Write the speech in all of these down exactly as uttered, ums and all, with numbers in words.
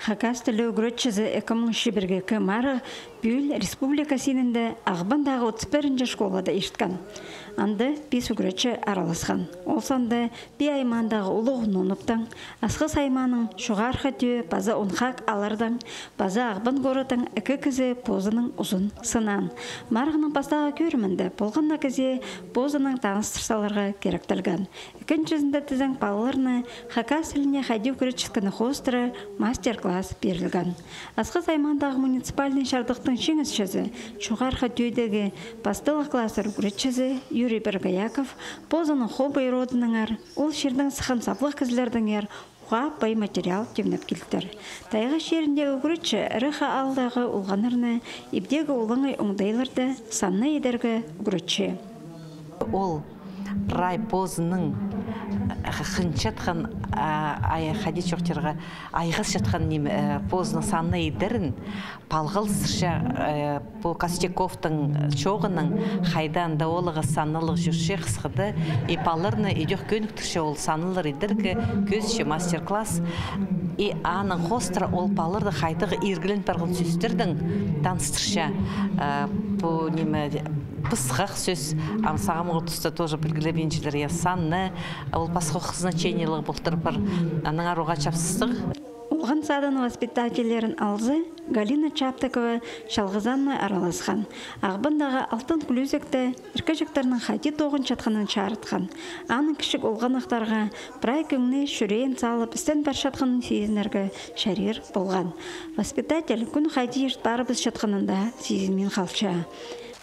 Хакас тілі ӱгретчізі ікі муң чибіргі ікі марығ пӱӱл республика синінде Ағбандағы отыс пірінҷі школада ирткен. Анда пис ӱгретчі араласхан. Ол санда Пии аймаандағы Улуғ Нуныптаң, Асхыс аймааның Чоғархы Тӧӧ паза Онхак ааллардаң, паза Ағбан городтаң ікі кізі позының узын сынаан. Марығның пастағы кӧрімінде полған на кізее позының таныстыр саларға киректелген. Ікінҷізінде тізең палаларны хакас тіліне хайди ӱгретчеткені хоостыра мастер-класс пирілген. Асхыс аймаандағы муниципальный чардыхтың чиңісчізі, Чоғархы Тӧӧдегі пасталығ класстар ӱгретчізі Юрий Боргояков позының хобый родынаңар, ол чирдең сыххан саблығ кізілердеңер уғаа пай материал тимнеп килтір. Тайға чиріндегі ӱгретчі Ырахха аалдағы олғаннарны ибдегі олаңай оңдайларны саннай идерге ӱгретче. Ол прай позының хынчатхан, а, ай, хайди чоохтирға, айғасчатхан ниме, э, позының саннай идерін палғалыстырча, э, пу Костяковтың чооғынаң, хайдаң даа олығы саннылығ чӧрче хысхыда, и палаларны идӧк кӧніктірче ол саннылар идерге, кӧзітче мастер-класс. И аның хоостыра ол палаларды хайдағ иргілен парған сӧстердең таныстырча, э, пу ниме, пысхах сӧс, ам сағам ол туста тоже пілгілебинчелер, я, санны, ол пасха значениеліг полтыр пар, аннаңар уғаа чапсыстығ. Олған садының воспитательлерін алза, Галина Чаптыкова чалғызаң на араласхан. Ағбандағы «Алтын кӱлӱзекте» иркеҷектернің хайди тоғынчатханын чарытхан. Аның кічіг олғаннахтарға прай кӧңні чӱреен салып істен парчатханын сизінерге чарир полған. Воспитатель кӱн хайди ирт парыбысчатханын даа сизінмин халча.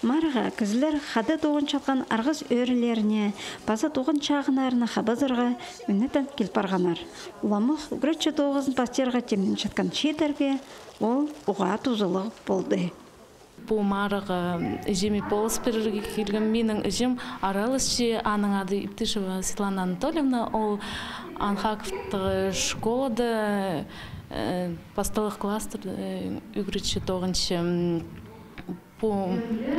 Марығға кізілер хада тоғынчатхан арғыс ӧӧрелеріне паза туған чағыннарына хабазарға ӱнетін кил парғаннар. Уламох ӱгретчі тоғызын пастирға тимненчатхан чииттерге ол уғаа тузалығ полды. Пу марығға іҷеме полыс пирерге килгем. Минің іҷем араласчы, аның ады Иптышева Светлана Анатольевна, ол Онхаковтағы школада, э, пасталығ класстар, э, ӱгретчі тоғынча. Пу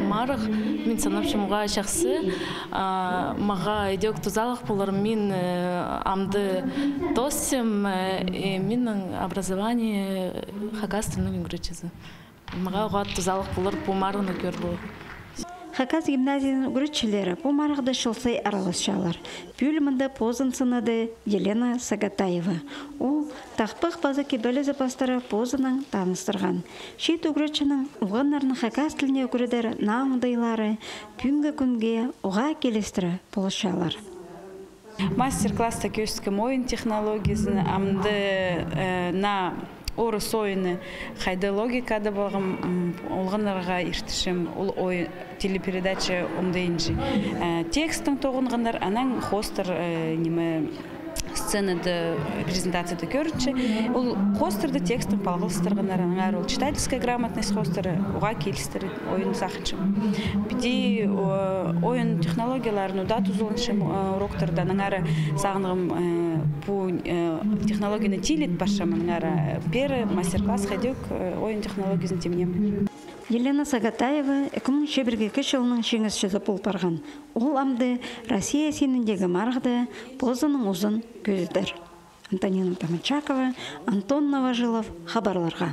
марығ, мин санапчам, уғаа чахсы, а, мағаа идӧк тузалығ полар, мин, э, амды тоосчам, э, и минің образование хакас тілінің ӱгретчізі. Мағаа уғаа тузалығ полар пу марығны кӧр полар. Хакас гимназияның ӱгретчілері пу марығда чыл сай араласчалар. Пӱӱл мында позын сынады Елена Сагатаева. Ол тахпах паза кибелізі пастыра позынаң таныстырған. Чиит ӱгретчінің олғаннарны хакас тіліне ӱгредер наа оңдайлары пӱӱнгі кӱнге уғаа килістіре полысчалар. Мастер-класста кӧзіткем ойын технологиязын, амды, э, наа орыс ойыны, хайда логикада полған, м, олғаннарға иртірчем ол ойын, телепередача оңдайынҷа. Э, текстің тоғынғаннар, анаң хоостар, э, ниме, сценада, презентацияда кӧрінче. Ол хоостарды текстің палғалыстырғаннар, аннаңар ол читательская грамотность хоостары уғаа килістіре ойын сағынчам. Піди, о, ойын технологияларын удаа тузаланчам, э, уроктарда, аннаңар сағынғам, э, пу, э, технологияны тиліт парчам, аннаңар, э, пеер мастер-класс хайдағ, э, ойын технологиязын тимнеем. Елена Сагатаева ікі муң чибіргі ікі чылның чиңісчізі пол парған. Ол амды Россия синіндегі марығда позының узын кӧзідер. Антонина Тамачакова, Антон Новожилов, хабарларға.